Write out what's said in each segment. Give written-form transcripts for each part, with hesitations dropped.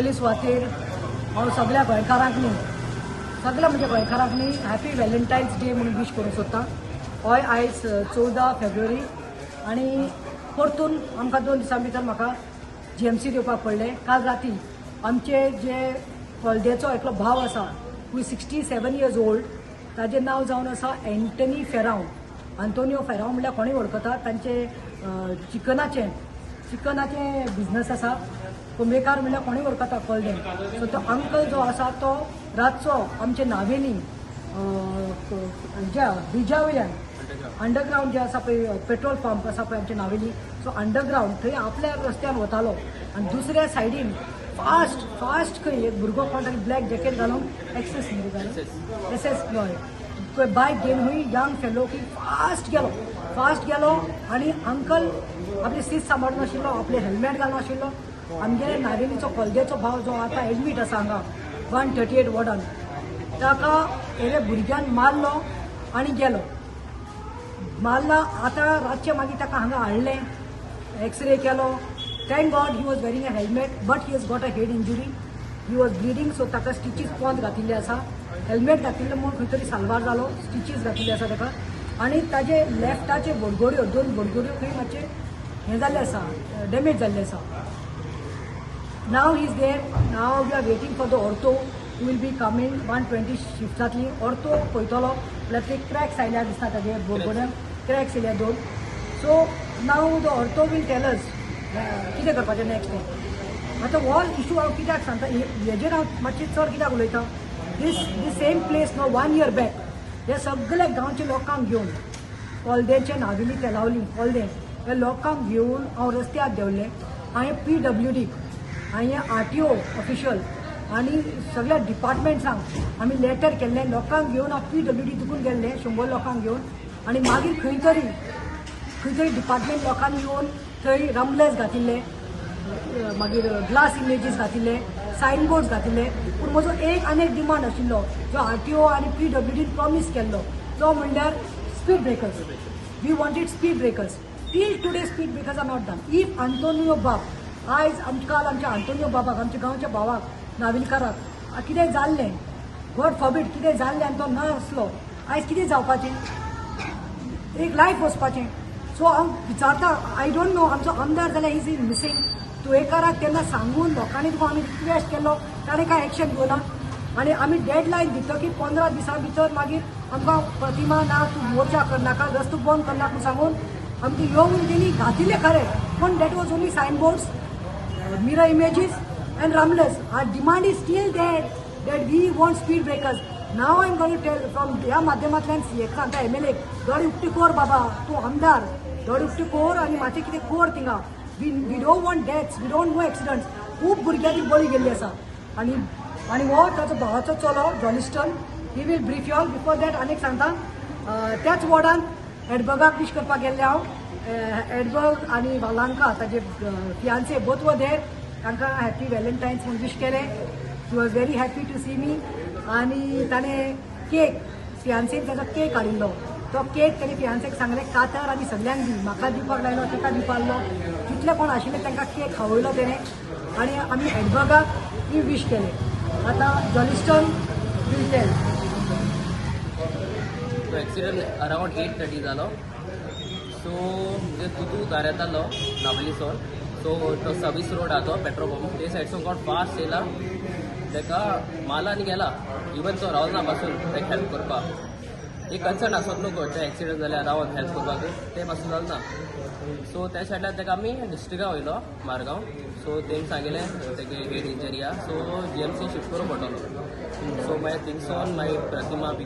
पयली सुवातेर हांव सगळ्या गोंयकारांक न्ही, सगळ्या म्हणजे गोंयकारांक न्ही, हॅपी व्हॅलेंटायन्स डे म्हणून विश करूंक सोदता. हय, आयज 14 फेब्रुवारी आनी परतून आमकां 2 दिसां भितर म्हाका जीएमसी दिवपाक पडलें. काल राती आमचे जे कोलदेचो एकलो भाव आसा, who 67 years old, ताजें नांव जावन आसा एंटनी फेरांव. आंतोनियो फेरांव म्हणल्यार कोणूय वळखता. तांचे चिकनाचे बिझनस आसा. कोंबेकार म्हणल्यार कोणूय वळखता कोलदें. सो तो अंकल जो आसा, तो रातचो आमचे नावेली ज्या ब्रिजा वयल्यान, अंडरग्रावंड जे आसा पळय, पेट्रोल पंप आसा पळय आमचे नावेली, सो अंडरग्रावंड थंय आपल्या रस्त्यान वतालो आनी दुसऱ्या सायडीन फास्ट फास्ट खंय एक भुरगो कोण तरी ब्लॅक जॅकेट घालून, एक्सेस न्ही घालून, एस एस, हय, पळय, बायक घेवन हुंय यंग फेलो की फास्ट गेलो, फास्ट गेलो आनी अंकल आपली सीट सांबाळून आशिल्लो, आपलें हेल्मेट घालून आशिल्लो. आमगे नावेलीचो कोलगेचो भाव जो आतां एडमीट आसा हांगा 138 वॉर्डान, ताका हेरे भुरग्यान मारलो आनी गेलो. मारला, आतां रातचें मागीर ताका हांगा हाडलें, एक्सरे केलो. Thank God he was wearing a helmet, but he has got a head injury. He was bleeding, so ताका स्टिचीस पोंत घातिल्ले आसा. हेल्मेट घातिल्लें म्हूण खंय तरी साल्वार जालो. स्टिचीस घातिल्ले आसा ताका आनी ताजे लेफ्टाचे बोडगोड्यो, दोन बोडगोड्यो खंय मातशें हें जाल्लें आसा, डॅमेज जाल्लें आसा. Now he is there. Now we are waiting for the ortho who will be coming. 1:20 shift जातली, ऑर्थो पळयतलो. म्हळ्यार ते क्रॅक्स आयल्या दिसता, ताजे बोडगोड्यांक क्रॅक्स येयल्या दोन. So now the ortho will tell us कितें करपाचें नेक्स्ट तें. आतां हो इशू हांव कित्याक सांगता, हेजेर हांव मातशें चड कित्याक उलयता, this same place no, one year back हे सगळे गांवच्या लोकांक घेवन, कोलदेंचे, नावेली, तेलावली, कोलदें हे लोकांक घेवन हांव रस्त्यार देंवलें. हांवें पीडब्ल्यूडीक, हांवें आरटीओ ऑफिशियल आनी सगळ्या डिपार्टमेंट्सांक आमी लेटर केल्लें. लोकांक घेवन हांव पीडब्ल्यूडी दुकून गेल्लें, 100 लोकांक घेवन. आनी मागीर खंय तरी डिपार्टमेंट लोकांनी येवन थंय रंबलर्स घातिल्ले, मागीर ग्लास इमेजीस घातिल्ले, सायन बोर्ड्स घातिल्ले. पूण म्हजो एक आनी एक डिमांड आशिल्लो, जो आरटीओ आनी पीडब्ल्यूडीन प्रॉमीस केल्लो, तो म्हणल्यार speed breakers. We wanted speed breakers. Till today speed breakers are not done. If Antonio बाब आयज आम काल आमच्या आंतोनियो बाबाक, आमच्या गांवच्या भावाक, नाविलकाराक कितें जाल्लें, गॉड फॉरबीड, कितें जाल्लें आनी तो ना आसलो, आयज कितें जावपाचें? एक लायफ वचपाचें. सो हांव विचारता, I don't know, आमचो आमदार जाल्यार is in missing. तुयेकाराक तेन्ना सांगून लोकांनी तुका आमी रिक्वेस्ट केल्लो, ताणें कांय एक्शन घेवना. आनी आमी डेड लायन दितकीर 15 दिसां भितर मागीर आमकां प्रतिमा ना, तूं मोर्चा करनाका, रस्तो बंद करनाका म्हूण सांगून आमकां येवन तेणी घातिल्लें खरें, पूण that was only sign boards, mirror images and rumblers. Our demand is still there that we want speed breakers. Now I'm going to tell from ह्या माध्यमांतल्यान एक सांगता, एमएलए, दोळे उक्ते कर बाबा, तूं आमदार, दोळे उक्ते कर आनी मातशें कितें कर थिंगा. We don't want deaths, we don't know accidents. खूब भुरग्यांची बळी गेल्ली आसा. आनी हो ताचो भावाचो चलो जॉलिस्टन, he will brief you all. Before that आनीक सांगता, त्याच वॉर्डांत एडबर्गाक विश करपाक गेल्लें हांव. एडबर्ग आनी वालांका ताजे फियान्से बोथ वर there. तांकां हॅपी व्हॅलेंटायन्स म्हूण विश केलें. She was very happy to see me. आनी ताणें केक, फियान्सेन ताचो केक हाडिल्लो, तो केक ताणें फियान्सेक सांगलें कातर आनी सगल्यांक दी. म्हाका दिवपाक लायलो, ताका दिवपाक लायलो, जितले कोण आशिल्ले तांकां केक खावयलो तेणें आनी आमी एडबर्गाक बी विश केलें. आतां जॉलिस्टन will tell. तो एक्सिडंट अरावंड 8:30 जालो. सो म्हणजे तुतू दार येतालो नावेलीसोन. सो तो सर्वीस रोड आहा तो पेट्रोल पंप ते सायडसून कोण फास्ट येयला, ताका मारला आनी गेला. इवन तो रावना पासून ताका हेल्प करपाक. एक कन्सर्न आसत न्हू, खंयचे एक्सिडंट जाल्यार रावन हेल्प करपाक, तें पासून जालें ना. सो त्या सायडल्यान ताका आमी डिस्ट्रिक्टा वयलो मारगांव. सो तेमी सांगिलें तेगे हेड इंजरी आहा, सो जीएमसी शिफ्ट करूंक पडटलो. सो मागीर थिंगसोन मागीर प्रतिमा बी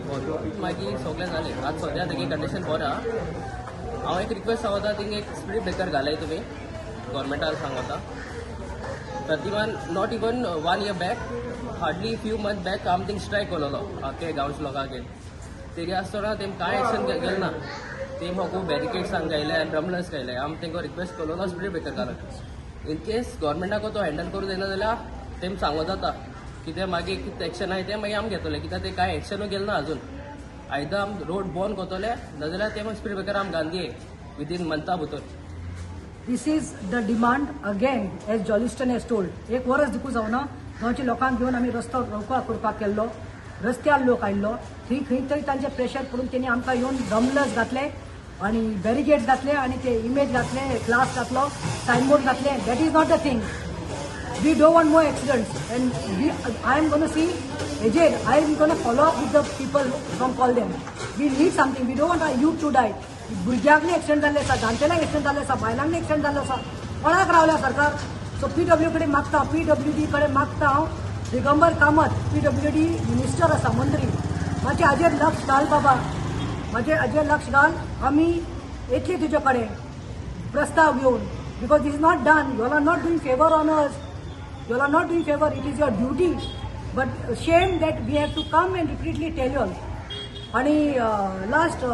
मागीर सगळें जालें. आतां सद्या तेगे कंडिशन बरें आहा. हांव एक रिक्वेस्ट सांगता, थिंग एक स्पीड ब्रेकर घालाय तुमी, गव्हर्मेंटाक सांगता. प्रतिमान not even one year back, hardly few month back आमी थिंग स्ट्रायक केलोलो आख्खे गांवच्या लोकांक. तेगे आसतना तेम कांय एक्शन गेले ना. तेम हो खूब बॅरिकेड्स घायले आनी रमलर्स घायले. आमी तेंकां रिक्वेस्ट केलोलो स्पीड ब्रेकर घालून. इन केस गव्हर्मेंटाक तो हँडल करूं जायना जाल्यार तेम सांगो जाता कितें, मागीर कितें एक्शन आहाय तें मागीर आमी घेतले. कित्याक ते कांय एक्शनूय गेले ना अजून. आयदर आमी रोड बंद करतले, नाजाल्यार ते स्पीड ब्रेकर आमी घालून दिये विदीन मंथा भितर. This is the demand again, as Joliston has told. एक वरस दिकू जावना. गांवच्या लोकांक घेवन आमी रस्तो रोकवा करपाक केल्लो. रस्त्यार लोक आयिल्लो. थंय खंय तरी तांचें प्रेशर पडून तेणी आमकां येवन रमलस घातले आनी बॅरिगेट्स घातले आनी ते इमेज घातले, ग्लास घातलो, सायनबोर्ड घातले. That is not the thing. We don't want more accidents and we I am gonna see हेजेर I am gonna follow up with the people from call them. We need something. We don't want our youth to die. भुरग्यांक accident जाल्ले आसा, जाणटेल्यांक accident जाल्ले आसा, बायलांक accident जाल्लो आसा. कोणाक रावल्या सरकार? सो पीडब्ल्यू कडेन मागता, पीडब्ल्यू डी कडेन मागता हांव. Digambar Kamat PW D minister आसा, मंत्री, मातशें हाजेर लक्ष घाल बाबा, म्हाजे हाजेर लक्ष घाल. आमी येतली तुजे कडेन प्रस्ताव घेवन because this is not done. You are not doing favour on us. You are not doing favour. It is your duty, but shame that we have to come and repeatedly tell you all. आणि last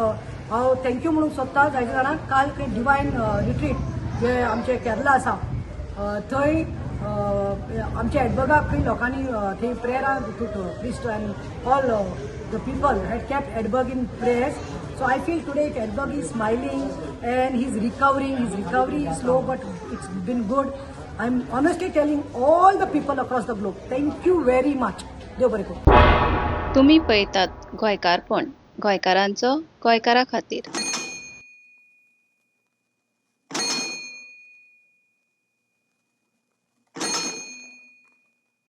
हांव thank you म्हणूंक सोदता जायते जाणांक. काल खंय divine retreat जे आमचे केरला आसा, थंय आमच्या एडबर्गाक खंय लोकांनी थंय प्रेयरां, priest and all the people had kept Edberg in prayers. So I feel today if Edberg is smiling and he is recovering, his recovery is slow but it's been good. I am honestly telling all the people across the globe, thank you very much. देव बरें करूं. तुमी पळयतात गोंयकारपण, गोंयकारांचो गोंयकारा खातीर.